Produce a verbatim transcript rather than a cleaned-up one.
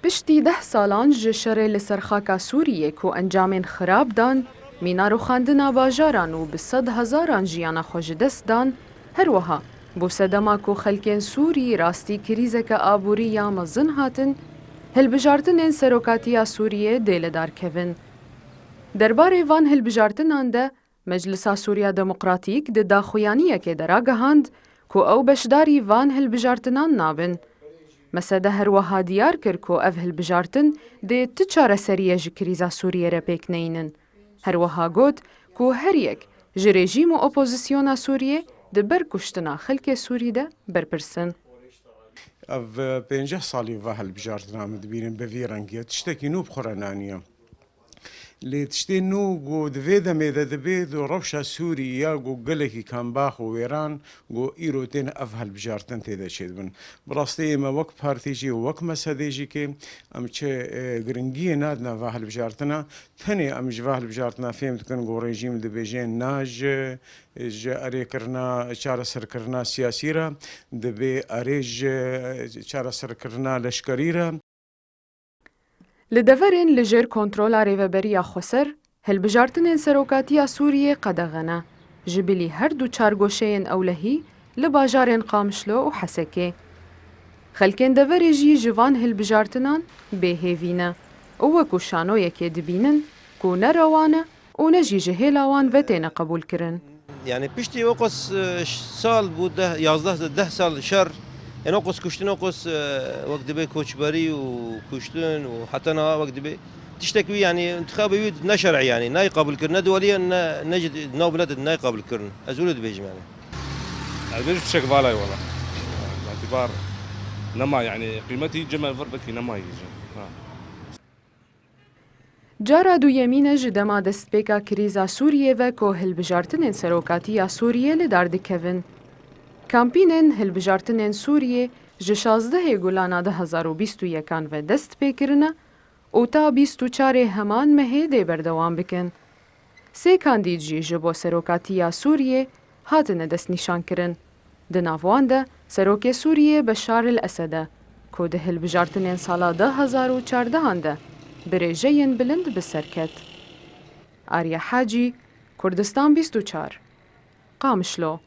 Piştî deh salan ji şerê li ser xaka Sûriyê ku encamên xirab dan, mîna rûxandina bajaran û bi sed hezaran jiyana xwe ji dest dan, her wiha bû sedema ku xelkên Sûrî rastî krîzeke aborî ya mezin hatin, hilbijartinên serokatiya Sûriyê dê li dar kevin. Derbarê van hilbijartinan de Meclisa Sûriya Demokratîk di daxuyaniyekê de ragihand ku ew beşdarî van hilbijartinan nabin. Mesede her wiha diyar kir ku ev hilbijartin dê ti çareseriyê ji krîza Sûriyê re pêk neynin. Her wiha got ku her yek ji rejîm û opozisyona Sûriyê di ber kuştina xelkê Sûrî de berpirs in. Ev pênceh salî va hilbijartina min dibînin bi vî rengî ye. Tiştekî nû bi xwe re naniye. Lê tiştê nû ku di vê demê de dibe di rewşa Sûrî ya ku gelekî kambax û wêran ku îro tên ev hilbijartin tê de çêdibin. Bi rastî ême wek partî jî û wek mesedê jî kê em çi, e, giringiyê nadine va hilbijartina. Tenê em ji va hilbijartina fêm dikin ku rejîm dibêje na ji, ji erêkirina, çareserkirina siyasî re, dibê erê ji çareserkirina leşkerî re. Li deverên li jêr kontrola Rêveberiya Xweser, hilbijartinên serokatiya Sûriyê qedexe ne, ji bilî her du çargoşeyên ewlehî li bajarên Qamişlo û Hesekê. Xelkên deverê jî ji van hilbijartinan bêhêvî ne û wekû şanoyekê dibînin ku ne rewa ne û ne jî ji hêla wan ve têne qebûlkirin. Yani piştî wekos, e, sal bû, deh, yazdeh, deh sal şer, yani wekos kuştin, wekos, e, wek dibe koçberî û kuştin û heta niha wek dibe tiştek wî, yani intixabê wî ne şer'î, yani nayê qebûlkirin, ne di weliyê ne, ne jî di nav miletê de nayê qebûlkirin. Ez wilo dibêjim yani. Ez bêjim tiştek vala ye wela. Îtibar nema, yani qîmetî cem vir vekî nema yê jî. Ha. Cara duyemîn e ji dema destpêka krîza Sûriyê ve ku hilbijartinên serokatiya Sûriyê li dar dikevin. Kampînên hilbijartinên Sûriyê ji şazdehê Gulana du hezar û bîst û yekan ve dest pê kirine û ta bîst û çarê heman mehê dê berdewam bikin. Sê kandîd jî ji bo serokatiya Sûriyê hatine destnîşankirin. Di nav wan de Serokê Sûriyê Beşar el Esed e, ku di hilbijartinên sala du hezar û çardehan de bi rêjeyên bilind bi ser ket. Arya Hacî, Kurdistan bîst û çar, Qamişlo.